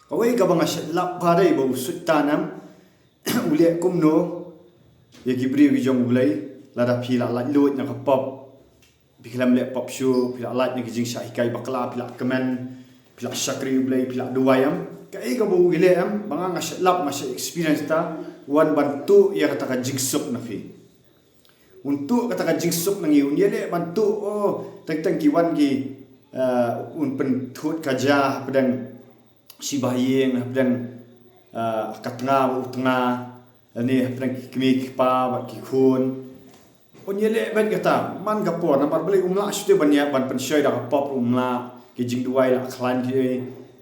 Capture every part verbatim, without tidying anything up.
Kawei kaba nga shait lap ba dei ba u Soitan em u leh kumno ïa ki briew ki jong U Blei, lada phi la lait luid na ka pop, phi khlem leh pop shuh, phi la lait na ki jingshah hikai bakla, phi la kmen, phi la shakri U Blei, phi la duwai em. Kaei kaba u leh em, ba nga nga shait lap, nga shait experience ta, wan ban tuh ïa kata ka jingsuk na phi. Un tuh kata ka jingsuk na ngi, un ïaleh ban tuh, oh, teng teng ki wan ki, eh, un pynthut ka ja hapdeng shi bahaïing, hapdeng, eh, ka tnga bad u tnga, lane hapdeng ki kmie ki kpa bad ki khun. Un ïaleh bad kata man ka por, namar balei um lah shuh te ban ïa ban pynshoi da ka pop, um lah, ki jingduwai la khlaiñ ki ei.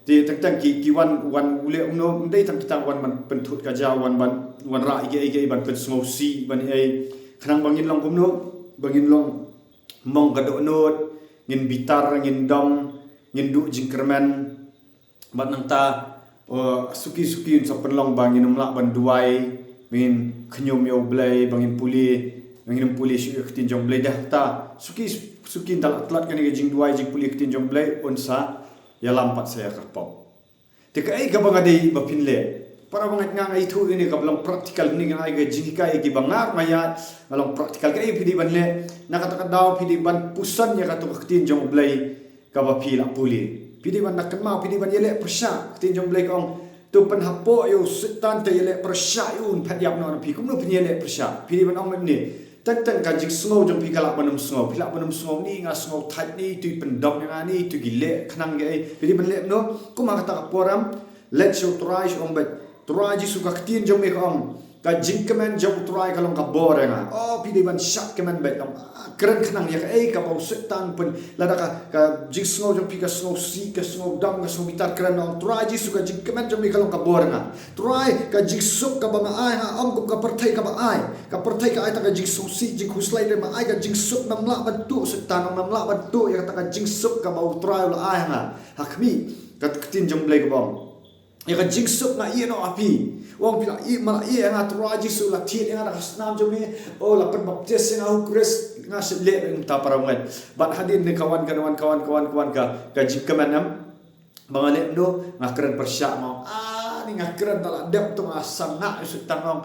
Te teng teng ki, ki wan, wan u leh kumno, ym dei tang kita wan ban pynthut ka ja, wan ban, wan rah ïa ki ei ki ei ban pynsngewsih ban ei. Khnang ba ngin long kumno, ba ngin long mong ka dohnud, ngin bitar, ngin dom, ngin duh jingkyrmen. Bad nangta, uh, suki suki un sa pynlong ba ngin ym lah ban duwai, ba ngin khñium ïa U Blei, ba ngin pule, ba ngin ym pule shuh ïa ka ktien jong U Blei. Da kata suki suki un da la tlot kane ka jingduwai, jingpule ka ktien jong U Blei, un sa ïalam pat sa ïa ka pop. Te kaei kaba nga dei ba phin leh? Para bangeit, nga nga ithuh ïa kane kaba long practical, kane ka ai ka jinghikai ïa kiba nga nga ïa nga long practical. Kaei phi dei ban leh? Na kata ka daw phi dei ban puson ïa kato ka ktien jong U Blei kaba phi la pule. Phi dei ban da kynmaw, phi dei ban ïaleh pyrshah. Ktien jong U Blei ka ong, to pynhapoh ïa u Soitan, te ïaleh pyrshah ïa u, un phet ïap noh na phi. Kumno phin ïaleh pyrshah? Phi dei ban ong mynne, teng teng ka jingsngew jong phi ka lah ban ym sngew. Phi lah ban ym sngew, ni nga sngew thait, ni tu i pyndom ïa nga, ni tu ki leh khnang ïa ei. Phi dei ban leh kumno? Kum ha kata ka por em, leit sha U Trai, shu ong beit, Trai Jisu, ka ktien jong me ka ong, ka jingkmen jong U Trai ka long ka bor ïa nga. Oh, phi dei ban shah kmen beit, ong, ah, kren khnang ïa kaei kaba u Soitan pyn, lada ka, ka jingsngew jong phi ka sngewsih, ka sngewdom, ka sngewbitar, kren, ong, Trai Jisu, ka jingkmen jong me ka long ka bor ïa nga. Trai, ka jingsuk kaba me ai ha nga, ym kum ka pyrthei kaba ai. Ka pyrthei ka ai tang ka jingsngewsih, jingkhuslai, hynrei me ai ka jingsuk, mem lah ban tuh Soitan, mem lah ban tuh ïa kata ka jingsuk kaba U Trai u la ai ha nga. Ha khmih, ka ktien jong U Blei kaba ong, ïa ka jingsuk nga ïeh noh ha phi. U ong, phi la ïeh, me la ïeh ïa nga, Trai Jisu la thied ïa nga da ka snam jong me. Oh, la pynbaptis ïa nga ha U Khrist. Nga shait leh kumta, para bangeit. Bad hadien ne ka wan, ka wan, ka wan, ka wan, ka wan ka, ka jingkmen em. Ba nga leh kumno? Nga kren pyrshah, nga ong, ah, ni nga kren da la dep, to nga sangeh ïa u Soitan, nga ong,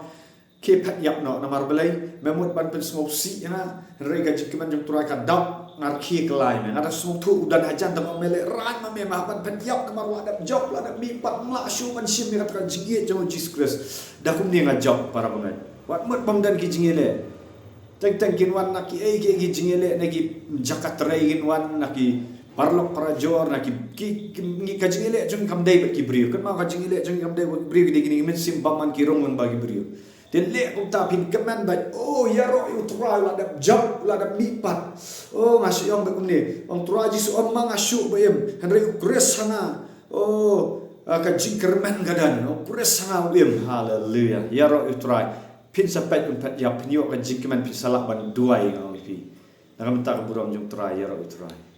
khie phet ïap noh, namar balei? Me mut ban pynsngewsih ïa nga, hynrei ka jingkmen jong U Trai ka dap. Nga rkhie kyllai me, nga da sngewthuh u don hajan, tangba me lehraiñ ma me, me hap ban phet ïap, namar la dep jop, la dep mihpat, ym lah shuh ban shim ïa kata ka jingïeit jong U Jisu Khrist. Da kumne nga jop, para bangeit. Wat mut bym don ki jingïaleh. Teng teng kin wan na kiei kiei ki jingïaleh, na ki jaka trei kin wan, na ki paralok parajor, na ki, ki, ki, ki, ka jingïaleh jong ngi kam dei bad ki briew. Kynmaw, ka jingïaleh jong ngi kam dei bad ki briew, ki dei kine ki mynsiem bymman, ki rung lyngba ki briew. Te leh kumta, phin kmen beit, oh, ïaroh ïa U Trai, u la dep jop, u la dep mihpat. Oh, nga shu ong beit kumne, ong, Trai Jisu, ym ma nga shuh ba im, hynrei U Khrist ha nga. Oh, ah, ka jingkyrmen ka don, U Khrist ha nga u im. Haleluia. Ïaroh ïa U Trai. Phin sa peit, phin phet ïap, phin ïoh ka jingkmen, phin sa lah ban duwai, nga ong ïa phi. Na ka bynta ka burom jong U Trai, ïaroh ïa U Trai.